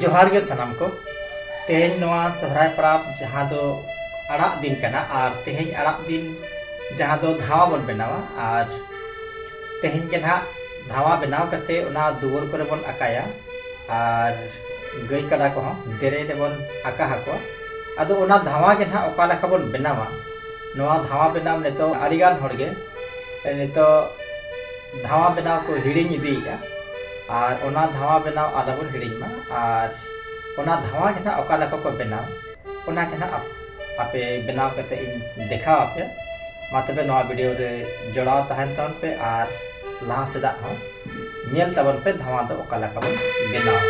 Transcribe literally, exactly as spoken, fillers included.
ᱡᱚᱦᱟᱨ ᱜᱮ ᱥᱟᱱᱟᱢ ᱠᱚ᱾ ᱛᱮᱦᱮᱧ ᱱᱚᱣᱟ ᱥᱚᱦᱨᱟᱭ ᱯᱚᱨᱚᱵᱽ ᱡᱟᱦᱟᱸ ᱫᱚ ᱟᱲᱟᱜ ᱫᱤᱱ ᱠᱟᱱᱟ, ᱟᱨ ᱛᱮᱦᱮᱧ ᱟᱲᱟᱜ ᱫᱤᱱ ᱡᱟᱦᱟᱸ ᱫᱚ ᱫᱷᱟᱣᱟ ᱵᱚᱱ ᱵᱮᱱᱟᱣᱟ, ᱟᱨ ᱛᱮᱦᱮᱧ ᱜᱮ ᱱᱟᱦᱟᱜ ᱫᱷᱟᱣᱟ ᱵᱮᱱᱟᱣ ᱠᱟᱛᱮ ᱚᱱᱟ ᱫᱩᱣᱟᱹᱨ ᱠᱚᱨᱮ ᱵᱚᱱ ᱟᱠᱟᱭᱟ, ᱟᱨ ᱜᱟᱹᱭ ᱠᱟᱰᱟ ᱠᱚᱦᱚᱸ ᱫᱮᱨᱮᱧ ᱨᱮᱵᱚᱱ ᱟᱠᱟ ᱟᱠᱚᱣᱟ᱾ ᱟᱫᱚ ᱚᱱᱟ ᱫᱷᱟᱣᱟ ᱜᱮ ᱱᱟᱦᱟᱜ ᱚᱠᱟ ᱞᱮᱠᱟ ᱵᱚᱱ ᱵᱮᱱᱟᱣᱟ, ᱱᱚᱣᱟ ᱫᱷᱟᱣᱟ ᱵᱮᱱᱟᱣ ᱱᱤᱛᱚᱜ ᱟᱹᱰᱤᱜᱟᱱ ᱦᱚᱲᱜᱮ ᱱᱤᱛᱚᱜ ᱫᱷᱟᱣᱟ ᱵᱮᱱᱟᱣ ᱠᱚ ᱦᱤᱲᱤᱧ ᱤᱫᱤᱭᱮᱫᱼᱟ᱾ ᱟᱨ ᱚᱱᱟ ᱫᱷᱟᱣᱟ ᱵᱮᱱᱟᱣ ᱟᱞᱚᱵᱚᱱ ᱦᱤᱲᱤᱧ ᱢᱟ᱾ ᱟᱨ ᱚᱱᱟ ᱫᱷᱟᱣᱟ ᱜᱮ ᱱᱟᱦᱟᱜ ᱚᱠᱟ ᱞᱮᱠᱟ ᱠᱚ ᱵᱮᱱᱟᱣᱟ, ᱚᱱᱟ ᱜᱮ ᱱᱟᱦᱟᱜ ᱟᱯ- ᱟᱯᱮ ᱵᱮᱱᱟᱣ ᱠᱟᱛᱮ ᱤᱧ ᱫᱮᱠᱷᱟᱣ ᱟᱯᱮᱭᱟ᱾ ᱢᱟ ᱛᱚᱵᱮ ᱱᱚᱣᱟ ᱵᱷᱤᱰᱤᱭᱳ ᱨᱮ ᱡᱚᱲᱟᱣ ᱛᱟᱦᱮᱱ ᱛᱟᱵᱚᱱ ᱯᱮ ᱟᱨ ᱞᱟᱦᱟ ᱥᱮᱫᱟᱜ ᱦᱚᱸ ᱧᱮᱞ ᱛᱟᱵᱚᱱ ᱯᱮ ᱫᱷᱟᱣᱟ ᱫᱚ ᱚᱠᱟ ᱞᱮᱠᱟ ᱵᱚᱱ ᱵᱮᱱᱟᱣᱟ᱾